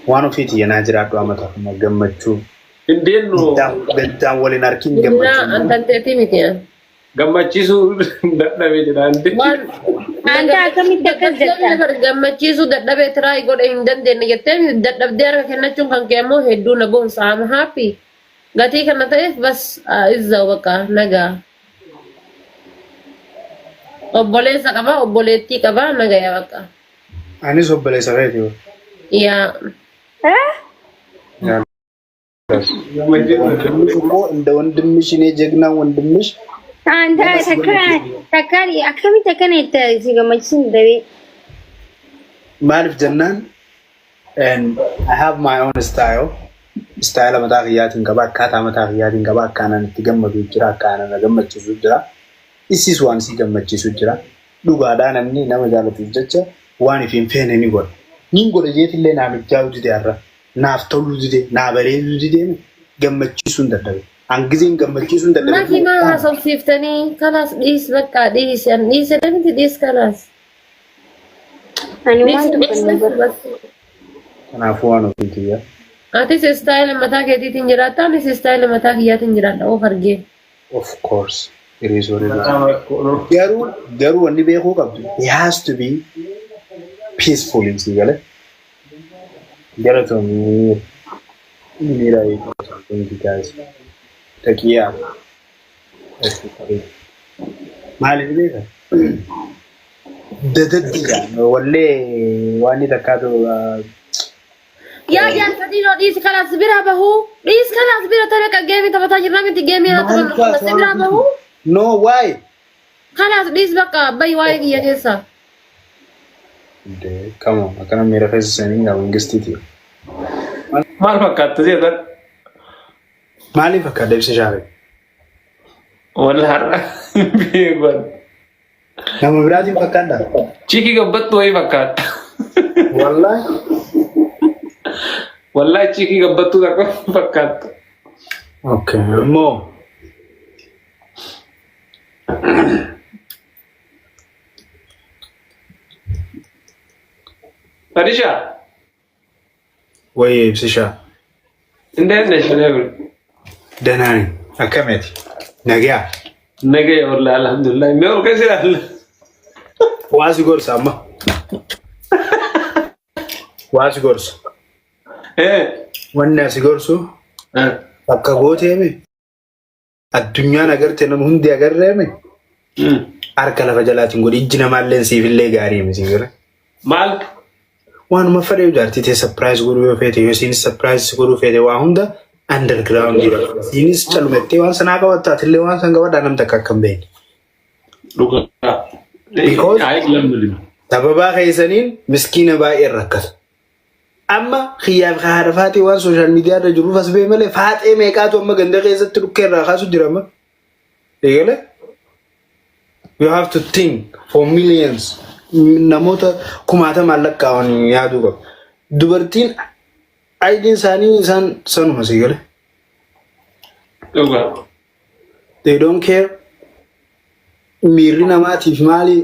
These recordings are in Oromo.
Waan ofiiti yanaa jiraadhu amata kuma gammachuu. Indeen nu Gaddaan waliin harkiin Innaa gammachuu. antanteetii miti. Gammachiisuu dadhabee jedha. Indeen. Waan Anta akkamitti akkas jetta? Gammachiisuu dadhabee tiraay godhe hin dandeenye jettee dadhabdee harka kennachuun kan kee ammoo hedduu na boonsa. I'm happy. Gatii kana ta'eef bas izzaa'u bakka nagaa. Obboleessa qaba, obboleettii qaba, nagaya bakka. Anis obboleessa keeti. Yaa. Eh? ወንድምሽ እኮ እንደ ወንድምሽ እኔ ጀግና ወንድምሽ። Anta takka takka akkamitti akkana itti si gammachiisun dadhabee? Maaliif jennaan, and I have my own style. Style mataa kiyyaatiin qaba, akkaataa mataa kiyyaatiin qaba, akka anaan itti gammadu jira, akka anaan na gammachiisu jira. Isis waan si gammachiisu jira. Dhugaadhaa namni nama jaalatuuf jecha waan if hin feene ni godha. Nin godha jeetillee naa mijaa'uu dide har'a. Naaf toluu dide, naa bareeduu dide, gammachiisuu hin dadhabe. Hangizeen gammachiisuu hin dadhabe. Makiinaa haasofsiiftanii kalaas dhiis bakka dhiis an dhiise miti dhiis kalaas. Ani waan dubbanne bara. Kanaafuu waan ofiiti yaa. Atis style mataa keetiitiin jiraatta, anis style mataa kiyyaatiin jiraadha of argee. Of course. It is what it is. Garuu wanni beekuu qabdu, he has to be peaceful in si gale. Galatoomii miira. Thank you guys. Taqiyaa. Maaliif beeka? Dadaddiidha. Wallee waan inni takkaatu Yaa jaarfatiin dhiisi kalaas bira bahuu dhiis kalaas bira tole kan geemii taphataa jirra miti geemii haa taphannu kalaas bira bahuu. No, why? Kalaas dhiis bakka abbayi waa'ee kiyya keessa. Come on, akkana miira keessa seenii gaa mangistiiti. Maal fakkaata seetan? Maaliif akka deebisa shaare? Walla har'a beekan. Nama biraatiin fakkaadha. Chiikii gabbattu wayii fakkaata. Wallaahi. Wallaahi chiikii gabbattuu takka fakkaata. Okay, ammoo Fadisha. Wayii ibsishaa. እንዴት ነሽ? ነብር ደህና ነኝ። Akkamiiti? Nagaa. ነገ ወላሂ አልሐምዱሊላህ የሚወር ከዚህ አለ። Waa si gorsa amma. Waa si gorsa. Wanni asi gorsu bakka gooteemi addunyaan agarte nama hundi agarreemi harka lafa jalaatiin godhi, ijji namaallee siifillee gaarii miti jira. Maal? Waanuma fedhe jaartii tee surprise godhuu yoo feete, yoo isiinis surprise godhuu feete, waa hunda underground jira. Isiinis calumettee waan sanaa qabatta, atillee waan san qabadhaa, namni takka akka hin beekne. Dhugaa. Because Ayi lammadin. Sababaa keessaniin miskiina baay'een rakkata. Amma kiyyaaf haadha faaxee waan social media irra jiruuf as ba'e malee faaxee meeqaatu amma ganda keessatti dhukkee irraa kaasu jira amma. Eegale? You have to think for millions. Namoota kumaatamaan lakkaa'an yaaduu qabu. Dubartiin ayidiin isaanii isaan sanuma si gale. Dhugaa. They don't care. Miirri namaatiif maali?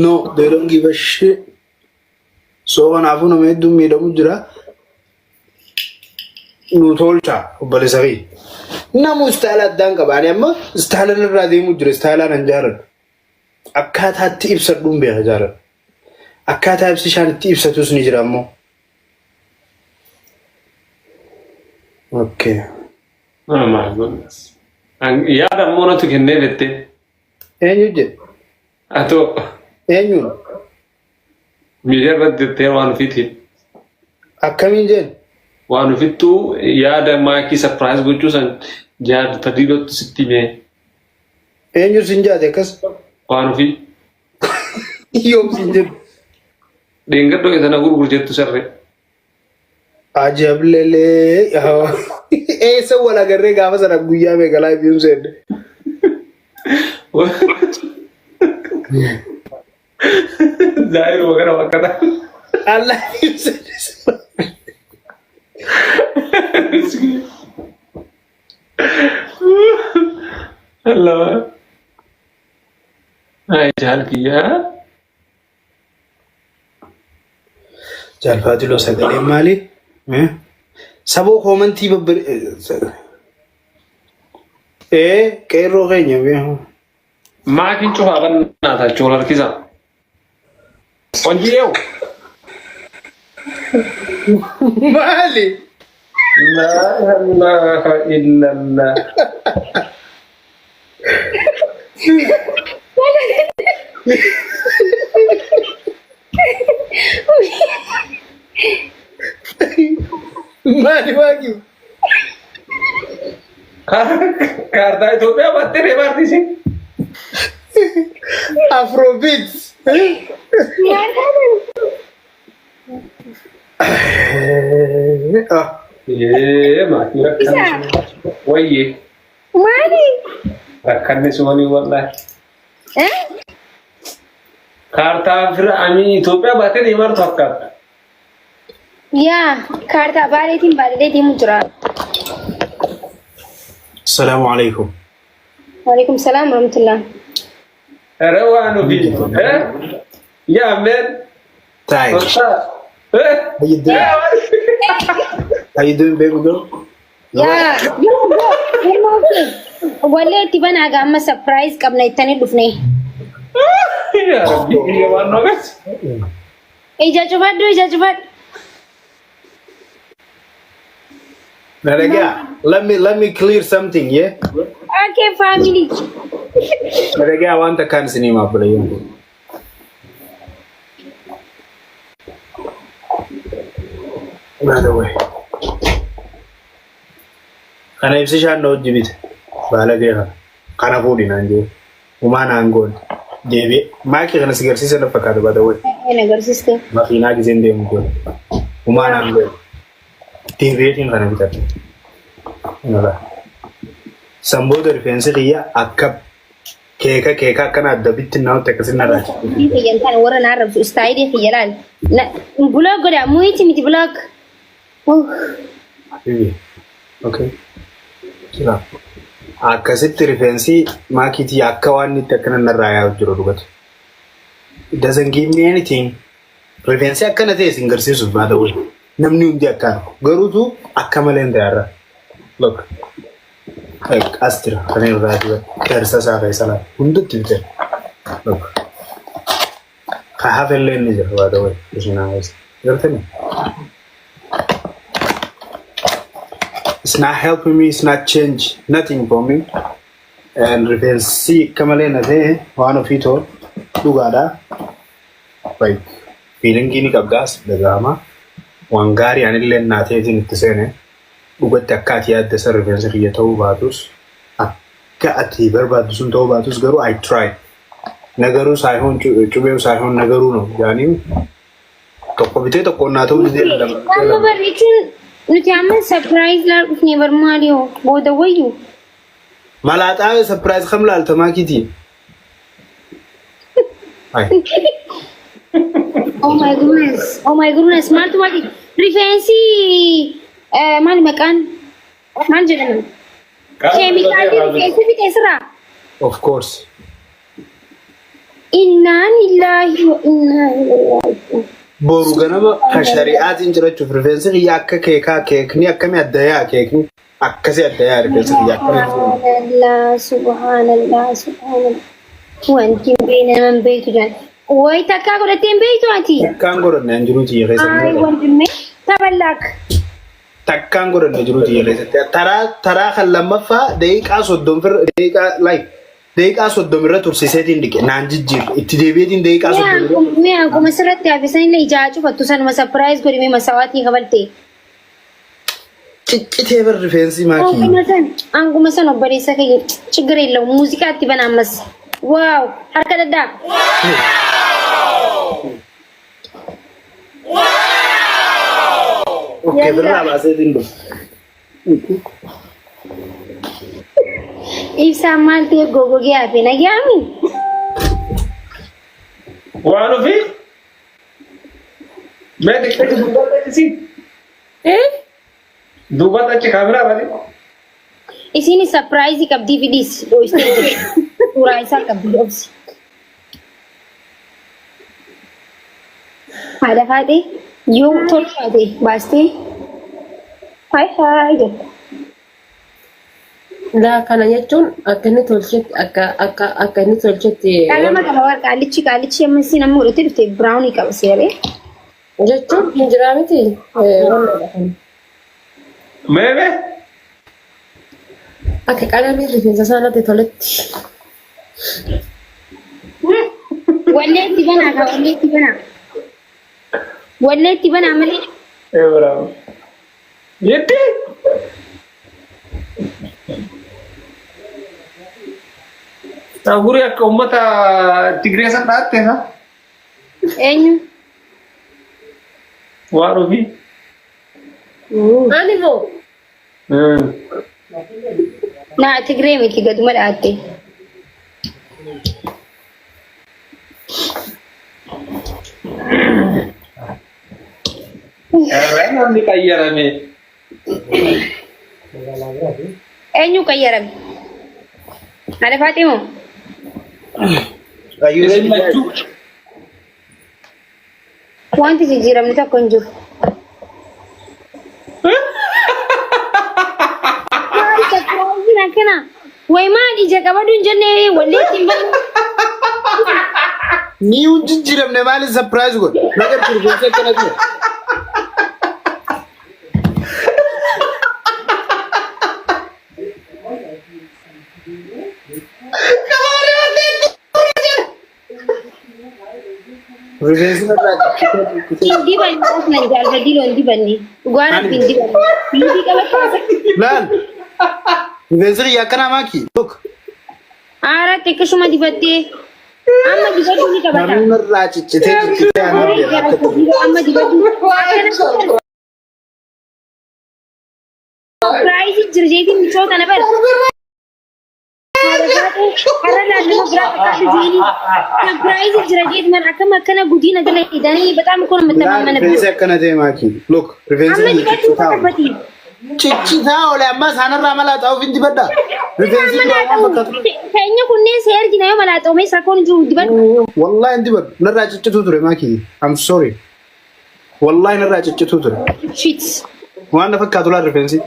No, they don't give a shit. So kanaafuu nama hedduun miidhamu jira. Nu tolcha obboleessa kiyya. Namu style addaan qaba. Ani amma style irraa deemu jira. Stylaan an jaaladhu. Akkaataa itti ibsadhuun beeka jaaladhu. Akkaataa ibsishaan itti ibsatus ni jira ammoo. Okay. Oh my goodness. Yaada ammoo natu kennee jettee. Eenyu jedhe? Atoo. Eenyuun? Miidiyaa irratti jettee waan ofiitiin. Akkamiin jeen? Waan ofittuu yaada maakii surprise gochuu san jaal tadiilootti sitti himee. Eenyu sin jaate akkas? Waan ofii. Yoom sin jedhu? Dheengadhoo sana gurgur jettu sarree. Ajablelee. Eessa wal agarree gaafa sana guyyaa meeqa live hin seenne? Zaayiruma kana wakkata. Allah hin seenne. Allah. Ay jaal kiyyaa. Jaalfaatiloo sagaleen maali? Eh? Saboo comment babbare. Ee, qeerroo keenya beeku. Maakiin cufaa bannaa taachuu wal harkisa. Qonjiyeew. Maali? Laa ilaaha illallah. Maali waaqi? Kaartaa Itoophiyaa baattee deemaa artiisi. Afrobeat. Ah, Ee maatii rakkanni wayyee Maali? rakkanni suwanii wallahi. Eh? Kaartaa fira amii Itoophiyaa baattee deemaa jirtu fakkaata. Yaa kaartaa baaleetiin baadhee deemu jira. Assalaamu alaikum. Waalaikum salaam warahmatullah. Ere waan ofii. Eh? Yaa meen. Taay. Eh? How you doing? How you doing, baby girl? Yaa yoo yoo okay. Wallee itti banaa gaa amma surprise qabna ittanii dhufne. Yaa Rabbi kiyya waan noogas. Ija cufadhu, ija cufadhu. Naragaa, let me clear something, yeah? Okay, family. Naragaa, waan takkaan isinii himaa obboleeyyan koo. By the way. Kana ibsishaan na hojii bite. Baalagee kana. Kana fuudhi naan jee. Humaa naan goone. Deebi'e. Maakii kana si garsiisa na fakkaata, by the way. Een agarsiiste. Makiinaa giseen deemu kun. Humaa naan goone. Deebi'eetiin kana bitadhe. Nala. San booda rifeensi kiyya akka keeka keeka akkana adda bittinnaa'utti akkasin narraa Style kiyyan kana warra na arrabsu style kiyya laal. Block godha muyiiti miti block. Okay. Jira. Akkasitti rifeensi maakiitii akka waan itti akkana narraa yaa'u jiru dhugatu. It doesn't give me anything. Rifeensi akkana ta'e isin garsiisuuf, by the way. Namni hundi akka garuutu akka malee hin ta'e. Look. Like, as jira. Kan irraa jira. Darsa isaa keessa laala. Hundatti bite. Look. Ka hafellee inni jira, by the way. Ishinaa keessa. Gartanii? It's not helping me, it's not change nothing for me. And rifeensi akka malee na ta'e waan ofii too dhugaadha. Like, feeling ni qabdaas dhaga'ama. Waan gaarii anillee naa ta'eetiin itti seene dhugatti akka ati yaadde san rifeensi kiyya ta'uu baatus, akka ati barbaaddu sun ta'uu baatus, garuu I try. Nagaruu saayihoon cubee saayihoon nagaruu no jaanii tokko bitee tokko naa ta'uu didee lama. Amma barreechuun nuti amma surprise laal dhufnee bar maali hoo booda wayyu. Malaaxaa surprise kam laalta maakiitii? Ay. Oh my goodness. Oh my goodness. Maaltu maali? Rifeensi maali maqaan? Maal jedhama? Keemikaalli rifeensi fixeessiraa? Of course. Innaa lillaahi wa innaa ilaihi raaji'uun. Boru ganama kan shari'aatiin jirachuuf rifeensi kiyya akka keekaa keekni akkamii adda yaa keekni akkasii adda yaa rifeensi kiyya akkamii. Subhaanallah, subhaanallah, subhaanallah. Wanti hin beekne nama hin beektu jedhan. Wayi takkaa godhattee hin beektu ati? Takkaan godhanne an jiruu tiyya keessatti. Ay wandimme taballaak. Takkaan godhanne jiruu tiyya keessatti. Taraa taraa kan lammaffaa daqiiqaa 30 firra daqiiqaa like daqiiqaa 30 irra tursiiseetiin dhiqe naan jijjiirre itti deebi'eetiin daqiiqaa 30 irra. Mee akkuma sirratti hafe sanillee ijaa cufattu sanuma surprise godhime masawaatii kafalte. Ciccitee bar rifeensi maakii. Anguma san obboleessa kiyya ችግር የለውም muuziqaa itti bana ammas. Wow, harka daddaa. Okay, birraa baaseetiin dhufu. Ibsaan maal ta'e gogogee hafe nagaami? Waan ofii mee xiqqeetti duubatti achi Eh? duubatti achi kaameraa malee. Isiin surprise qabdii fidhiis dho'istee jirti. Suuraa isaa qabdi obsi. Haadha faatee yoo tolfaate baastee. Hi hi jetta. Laa kana jechuun akka inni tolchetti akka inni tolchetti. Qalama qaba warra qaallichi qaallichi amma isin amma godhatee dhufte brown qaba seeree. Jechuun hin jiraa miti. Wannoodha kun. Meeme? Akka qalamii rifeensa isaa natti toletti. Wallee itti banaa kaa wallee itti banaa. Wallee itti banaa malee. Ee bravo. Jettee? Xagurii akka uummata Tigree san dhaatte ha? Eenyu? Waan ofii. Ani moo Naa Tigree miti gaduma dhaatte. Namni qayyarame. Eenyu qayyarame? Haadha Faaximoo? Isin lachuu. Wanti jijjiiramni tokko hin jiru. Maal surprise akkana? Way maal ija qabadu hin jenne wallee ittiin banu. Ni hin jijjiiramne maaliif surprise godhe? Nagar rifeensa akkana ture. Rifeensi narraa ciccitee Hin dibanne aslan jaalladhiiroo hin dibanne. Dhugaa rabbi hin dibanne. Niitii qabattee Laal. Rifeensi kiyya akkanaa maaki? Look. Aara xiqqishuma dibattee amma dibadhu ni qabata. Namni narraa ciccitee ciccitee ana beela akka ta'e. Amma dibadhu. Surprise jira jeetiin michoo tana bara. Har'a laallama biraa fakkaatu jeeni. Surprise jira jeet man akkam akkana gudiina jala hidhanii በጣም እኮ ነው Laal የምተማመንብህ። rifeensi akkana ta'e maaki? Look. Rifeensi Amma kiyya dibadhu ciccitaa oole. qabati. Ciccitaa oole amma isaanirraa malaa xaa'uuf hin dibadha. Rifeensi Amma duraa waan fakkaatu. Keenya kunneen see argina yoo malaaxoomee rakkoon jiru dibadhu. Wallahi hin dibadhu. Narraa ciccituu ture maaki. I'm sorry. Wallahi narraa ciccituu ture. Shit. Waan na fakkaatu laal rifeensi.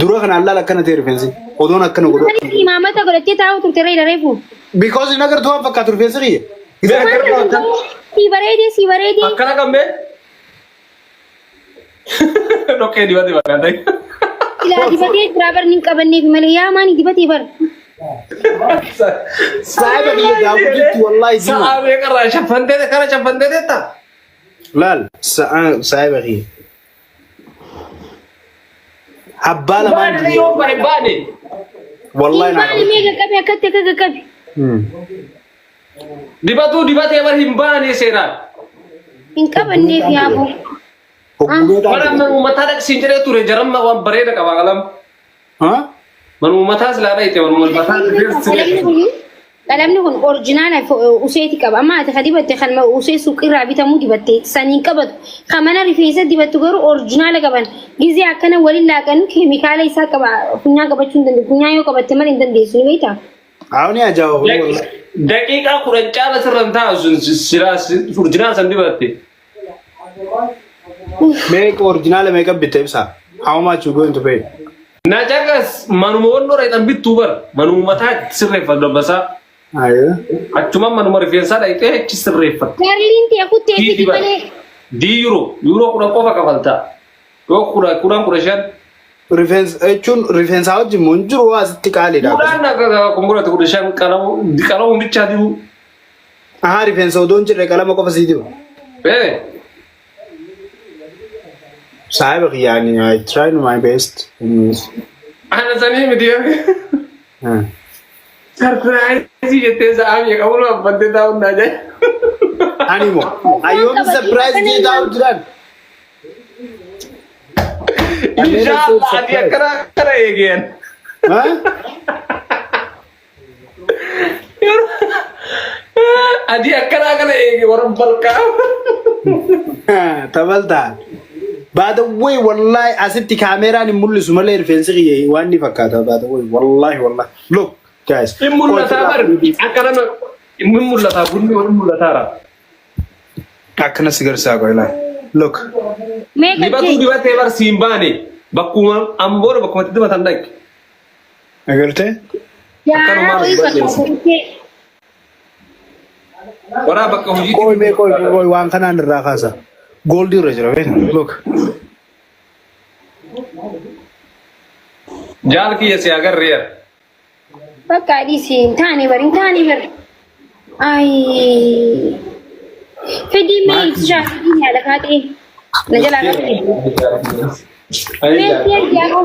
Dura kanaan laal akkana ta'e rifeensi. Odoon akkana godhu. Maaliif imaamata godhattee taa'u turte reera reefu? Because hin agartu waan fakkaatu rifeensi kiyya. Gisee akkana akkana. Si bareedee si bareedee. Akkana qabee. Dhoqqee dibate bakka. Ilaa dibatee jira bar ni qabanneef malee yaa maani dibatee bar. Saayiba kiyya daawwititti wallahi diima. Sa'a meeqarraa shaffantee kana shaffantee teetta? Laal saayiba kiyya. Abbaa lamaan Baane yoo bare baane. Wallahi naa Baani mee qaqqabe akkatti akka qaqqabe. Dibatuu dibatee bar hin baane seenaan. Hin qabanneef yaaboo. Bara mana uummataa dhaqsiin jedhee ture jaramma waan bareeda qaba qalam. Mana uummataa silaa dhayite mana uummataa Qalamni kun qalamni kun original useeti qaba. Amma ati ka dibatte kan usee suuqirraa bitamuu dibatte saniin qabatu. Kan mana rifeensa dibattu garuu original qaban. Gizee akkana waliin laaqan keemikaala isaa qaba. Funyaan qabachuu hin dandeessu. Funyaan yoo qabatte malee hin dandeessu ni beektaa? Awni ajaa'iba. Daqiiqaa 10 caala sirra hin taa'u sun silaa original san dibatte. Meeqa original meeqa bitte ibsa? How much you going to pay? Na caqas manuma wannoo dhayxan bittuu bar manuma mataa sirreeffatu dabbasaa. Ayo. Achuma manuma rifeensaa dhayxee achi sirreeffatu. Garliin ta'e kuttee fidi malee. Dii yuuroo yuuroo 10 qofa kafaltaa. Yoo 10 15. Rifeensa jechuun rifeensaa wajjin moo hin jiru waa asitti qaaliidha. 10 akka kongolaatu 15 qalamu qalamu bichaa dibuu. Ahaa rifeensa odoo hin jirre qalama qofa sii diba. Ee. Saahiba kiyyaani I tried my best. Ana sanii miti. Surprise jettee sa'a meeqa qabu abbattee taa'uun naa jee. Ani moo ayyoon surprise jee taa'u jiran. Inshallah ati akkana akkana eegeen. Adii akkanaa kana eege warra balqaa. Tabaltaa. By the way, wallahi asitti kaameeraan hin mul'isu malee rifeensi kiyya waan ni fakkaata. By the way, wallahi wallahi. Look guys. Hin mul'ataa bar akka nama hin mul'ataa bunni hin mul'ataara. Akkana si garsiisaa qoy laal. Look. Mee Dibatuu galchee. dibatee bar siin baane. Bakkuma amboodha bakkuma itti dibatan dhaqi. Agartee? Jaaraa Akkanumaan wayii balleessa. fakkaatee. Waraa bakka hojiitti. Qoy mee qoy qoy waan kanaan irraa kaasa. Goldii irra jira beektaa? Look. Jaal kiyya si agarreera. Bakka dhiisi hin taane bari hin taane bari. Ayi. Fidii mee ibsishaa fidii yaada kaatee. Na jalaa qabdi. Mee si argaa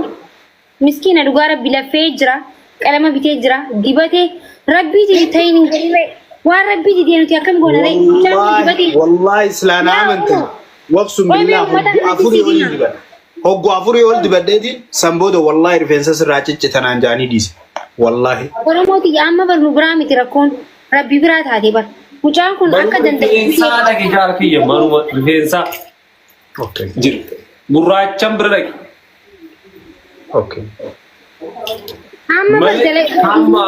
Miskiina dhugaa rabbi laffee jira. Qalama bitee jira. Dibatee rabbii dide ta'in hin godhire. Waan rabbii dide nuti akkam goona ree? Mucaan kun dibatee. Wallaahi silaa na Yaa amantan. Oromoo. Waqsum Qoy mee billaa uummata hoggu kanatti afurii si olin dina. dibadha. Hoggu afurii ol dibadheetiin san booda wallaahi rifeensa sirraa ciccitanaan jaanii dhiise. Wallaahi. Oromooti amma bar nu biraa miti rakkoon rabbi biraa taate bar. Mucaan kun akka danda'e Rifeensaa dhaqi jaal kiyya manuma rifeensaa Okay. jiru. Gurraachan bira dhaqi. Okay. Amma bar Malee dalagaa hamma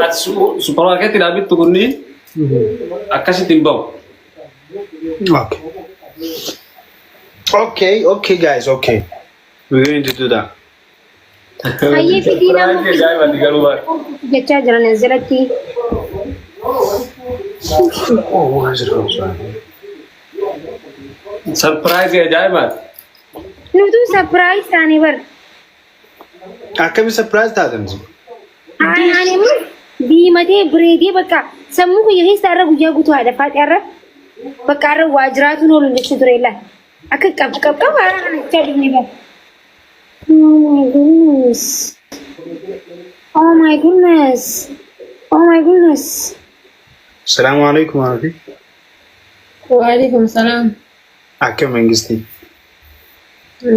ati suuparmaarkeetii bittu kunniin akkasitti hin bahu. Okay. Okay, okay guys, okay. We're going to do that. Hayyee fidii nama Surprise ajaa'ibani garuu baay'ee. jechaa jiran as jalatti. Oh, why is it outside? Surprise ajaa'ibaati. Nutu surprise taane bar. Akkami surprise taatan? Ani immoo diimatee bareedee bakka sammuu kiyya keessa irra guyyaa guutuu haadha faaxee irra bakka irra waa jiraatuun oolu jechuu ture illaa. Akka qab qab qab haala kana jechaa dhufne bar. Oh my goodness. Oh my goodness. Oh my goodness. Salaamu alaikum warahmatullahi. Waalaikum salaam. Akkam mangistii?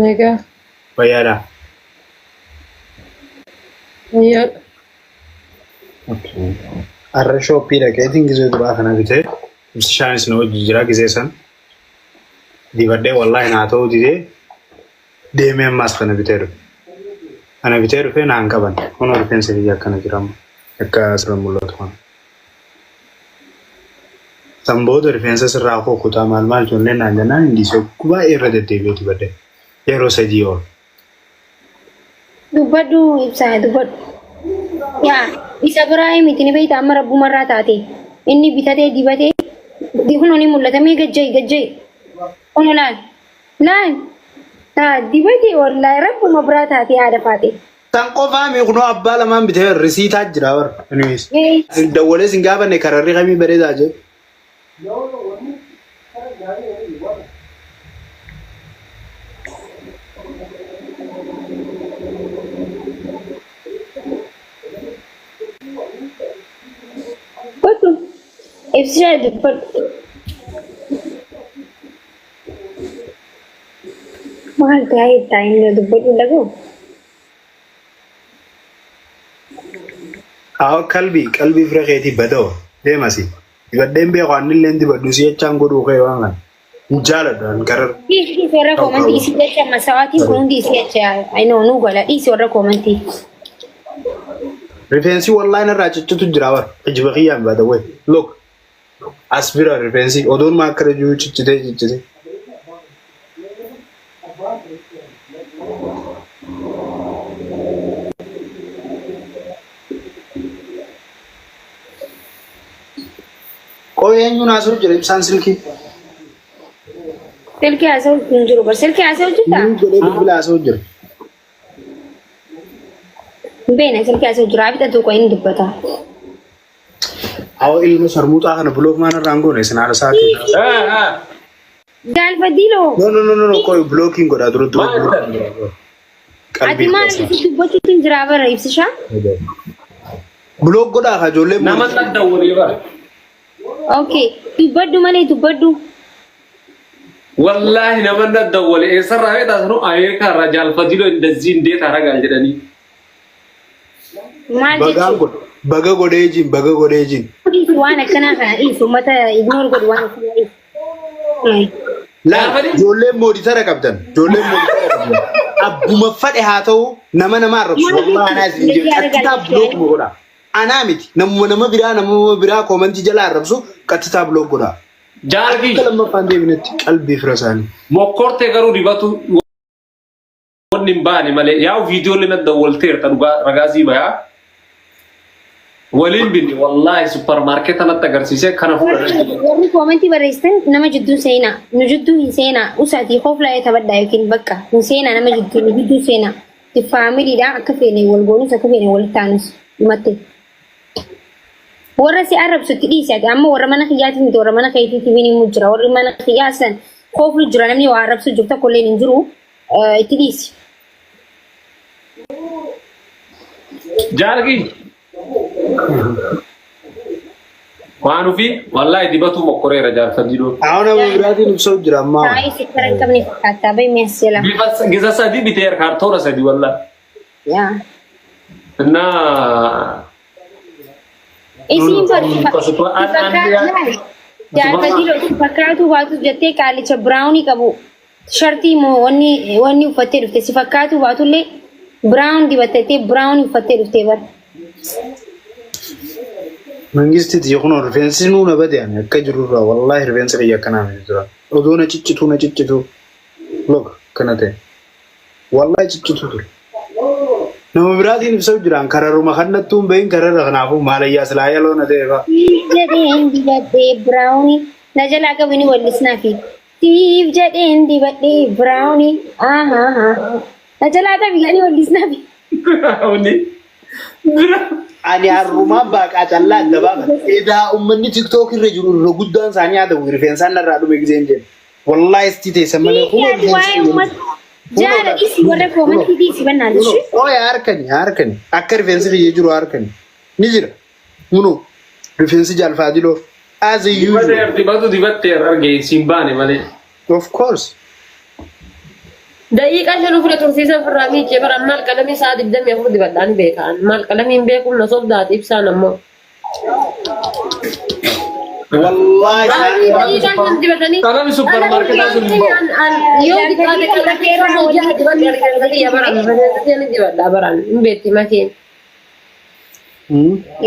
Nagaa. Fayyaadha. Fayyaa. Okay. Har'a shooppii dhaqeetiin gizee duraa kana bitee ibsishaanis na wajji jira gizee san dibadhee wallaahi naa ta'uu didee deemee ammaas kana bitee dhufe. Kana bitee dhufee naan qaban. Kun rifeensa kiyya akkana jira amma. Akka asirra mul'atu kana. San booda rifeensa sirraa koo kutaa maal maal ijoolleen naan jennaan hin dhiisee baay'ee irra deddeebi'ee dibadhe. Yeroo 3 ol. Dubbadhu ibsaa dubbadhu. Yaa isa biraa miti ni beekta amma rabbumarraa taate. Inni bitatee dibatee kunoo ni mul'ata mee gajja'i gajja'i. Kunoo laal laal taa dibatee wallaahi rabbuma biraa taate haadha faate. San qofaa mi kunoo abbaa lamaan bitee risiitaa jira bara. Anyways. Dawwalee sin gaafanne kararri kamii bareedaa jedhu. Dubbadhu. Ibsishaa dubbadhu. Maal ta'ee taa'ee dubbadhu dhaga'u? Aho kalbii qalbii fira keetii badoo deemasi. Dibadheen beeku annilleen dibadhu si jechaan godhuu kee waan kana. Hin jaaladhu an karar. Dhiisi dhiisi warra koomantii isii jecha amma sa'aatiin kun hundi isii jecha I know nu gala dhiisi warra koomantii. Rifeensi wallaahi narraa ciccitu jira bara. Kijiba kiyyaan by the way. Look. As bira rifeensi odoon maa akkana jiru ciccitee ciccitee. Qoy eenyuun haasa'u jira ibsaan silkii? Silkii haasa'u hin jiru bar silkii haasa'u jirta? Inni godhee bilbila haasa'u jira. Hin beekne silkii haasa'u jira abita tuqoo inni dubbata. Awwa ilma sharmuuxaa kana block maan irraan goone isin haala sa'aatii. Gaalfadiiloo. No no no no no qoy blocking godhaa dura dura. Maal blocking godhaa. Ati Qalbii maal keessaa. si dubbachuutu hin jiraa bara ibsishaa? Block godhaa ka ijoollee Nama dawwalee bara. Okay dubbadhu malee dubbadhu. Wallaahi nama dawwalee eessarraa feetaa sanuu Ameerikaa irraa jaalfadiloo indazii indeet haragaan jedhanii. Maal Bagaan jechuun? godhe baga godhee jin baga godhee jin. Dhiisi waan akkanaa kana dhiisi uummata ignore godhu waan akkanaa dhiisi. Laal ijoolleen mooditara qabdan ijoolleen mooditara qabdan abbuma fadhe haa ta'u nama nama arrabsu wallahi anaa isin jedhu qattitaa block nu godha. Anaa miti namuma nama biraa namuma biraa koomantii jala arrabsu qattitaa block godha. Jaalkii Akka lammaffaan deebinetti qalbii fira isaanii. Mokkortee garuu dibatu. Wanni hin baane malee yaa'u viidiyoolee na dawwalteerta dhugaa ragaa sii bayaa. Waliin binne wallaahi supparmaarkeeta natti agarsiisee kana fuudhan. Warri koomentii barreessitan nama jidduu seenaa. Nu jidduu hin seenaa. Usaatii kooflaa taphadhaa yookiin bakka hin seenaa nama jidduu nu jidduu seenaa. Faamiliidha akka feene wal goonus akka feene walitti taanus dhumatte. Warra si arrabsu itti dhiisi ati amma warra mana kiyyaatiif miti warra mana keetiitiif ni himu jira. Warri mana kiyyaa san kooflu jira namni waa arrabsu jiru tokko illee hin jiru itti dhiisi. Jaargi. Waan ofii wallaahi dibatuu mokkoreera jaarfadidoo. Ahun nama biraatiin ibsuu jira ammaa. Taa'ee sikkara hin qabne fakkaata bahi mi'as jala. Bifa gisa sadii biteera kaartoona sadii wallaahi. Yaa. Innaa Isiin bar jaarfadidoo fakkaatu baatus jettee qaalicha biraawunii qabu shartii moo wanni wanni uffattee dhufte si fakkaatu baatullee brown dibattee brown uffattee dhuftee bar. Mangistiiti kun rifeensi nuu na bade ani akka jirurraa wallaahi rifeensi kiyya akkanaa miti jira. Odoo na ciccituu na ciccituu. Look kana ta'e. Wallaahi ciccituu ture. Nama biraatiin ibsuu jiraan kararuma kannattuu hin bahin kararra kanaafuu maalayyaa silaa yaloo na ta'e fa'a. Siif jedheen dibadhee brownii na jalaa qabini wallisnaa fi siif jedheen dibadhee brownii ahaa na jalaa qabi ani wallisnaa fi. Brownie. Bira. Ani har'umaan baaqaa callaa adda baafadha. Edaa uummanni TikTok irra jiru irra guddaan isaanii haa ta'u rifeensaan narraa dhume giseen jedhu. Wallaahi isti teessan malee kunoo Ati waa'ee rifeensi uummata jaala dhiisi warra koomantii dhiisi bannaan ishee. Ooya harkani harkani akka rifeensi kiyya jiru harkani ni jira. Kunoo rifeensi jaalfaadiloo as usual. Dibateer dibatu dibatteer arge siin baane malee. Of course. Daqiiqaa 5 ofirra tursiisa ofirraa miicee bara maal qalamii sa'a 24 dibadhaan beekaan maal qalamiin beekuun na sobdaati ibsaan ammoo. Wallaahi Daqiiqaa 5 dibatanii. Qalami supparmaarkeetaa sun hin bahu. Yoo xiqqaate qalamii irra hojii dibadhe rifeensa kiyya baran rifeensa kiyya ni dibadha baran hin beekti makiin.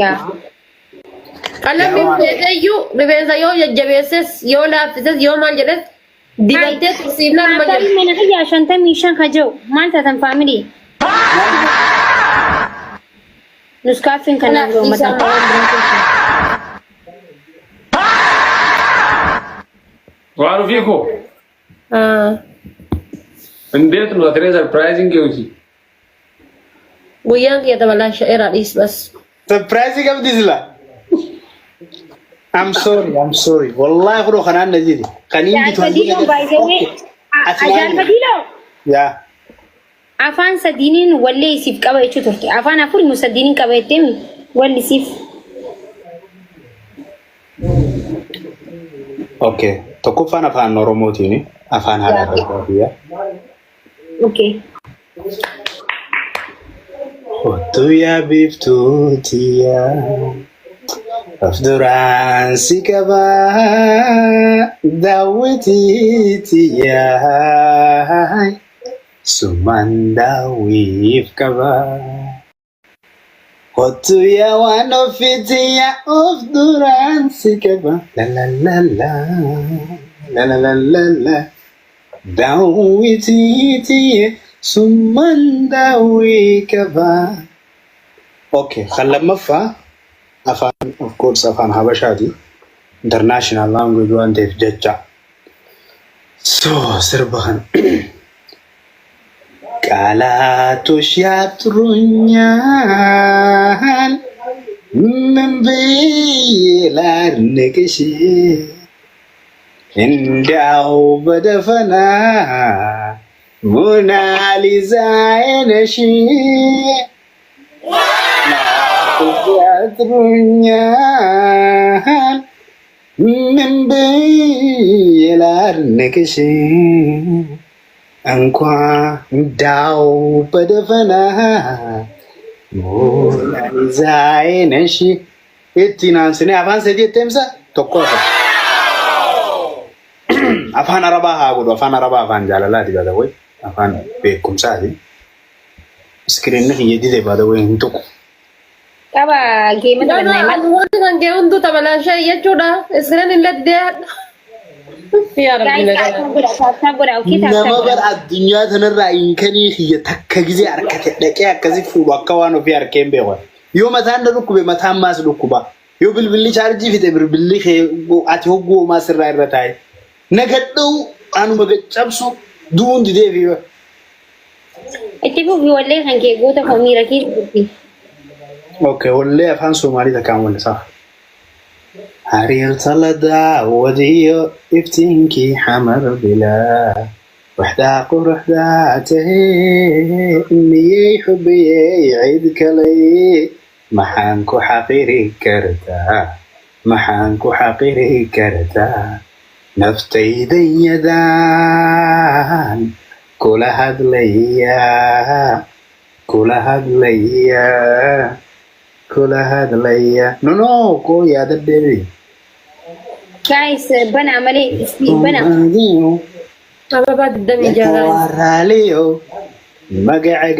Yaa. Qalamiin beekeeyyuu rifeensa yoo jajjabeesses yoo laaffises yoo maal jedhes dibattee tursiifnaan ma Maatii jedhu. mana kiyyaa 55 ka jiru maal taatan faamilii? Nuskaaffin kanaaf yoo mataa. Waan ofii koo. እንዴት ነው አትሬ surprising hojii. Guyyaan kiyya tabalaa sha'eeraa dhiis bas. Surprise qabdi sila. I'm sorry, I'm sorry. Wallahi kunoo kanaan na jide. Kaniin bitu Jaalfadiiloo baay'ee jaalfadiiloo Yaa. afaan sadiiniin wallee isiif qaba jechuu turte. Afaan afur immoo sadiiniin qaba jettee walli isiif. Okay. Tokkoffaan afaan Oromootiin afaan haadha abbaa biyyaa. Okay. Ottuu yaa biiftuu tiyyaa. Of duraan si qabaa daawwitii tiyyaa. Sumaan daawwiif qabaa. Kottu yaa waan ofii tiyyaa of duraan si qabaa. La la la la la la la la la. Daawwitii tiyya sumaan daawwii qabaa. Okay, kan lammaffaa afaan of course afaan Habashaati. International language waan ta'eef jecha. So sirba kana. ቃላቶች ያጥሩኛል ምን ብዬ ላድንቅሽ እንዲያው በደፈና ሞናሊዛ ነሽ። ያጥሩኛል ምን ብዬ ላድንቅሽ እንኳን እንዳው በደፈና ሞናሊዛዬ ነሽ። Ittiin aansinee afaan sadii jettee himsa tokko hafa. Afaan Arabaa haa godhu. Afaan Arabaa afaan jaalalaati by the way. Afaan beekumsaati. Iskiriinni kiyya dide by the way hin tuqu. Qaba geema taphannaa himaa. Wanti kan kee hunduu tabalaashee jechuudha. Iskiriin illee didee hadha. Yaa Rabbi Guys, nagaa. tap godha, tap tap godha, okay, tap tap Nama godha. bar addunyaa tanarraa inkanii kiyya takka gizee harkate dhaqee akkasi fuudhu akka waan ofii harkee hin beeku. Yoo mataan na dhukkube mataan maas dhukkuba. Yoo bilbilli chaarjii fixe bilbilli kee ati hogguu homaa sirraa irra taa'e. Nagadhuu anuma cabsu du'uun didee fi Itti fufi wallee kan kee goota koo miira keessa jirti. Okay, wallee afaan Soomaalii takkaan wallisaa. Xariirta la daawadiyo iftiinkii xamar bilaa waxdaa quruxdaa tahee miyey xubiyey cid kalay maxaan ku xaqiri kartaa maxaan ku xaqiri kartaa naftaydan yadaan kula hadlayaa kula hadlayaa kula hadlaya no no koo yaadadheeri. Guys, bana malee bana. Ababaa 26 guys. Waraaliyo magacaga.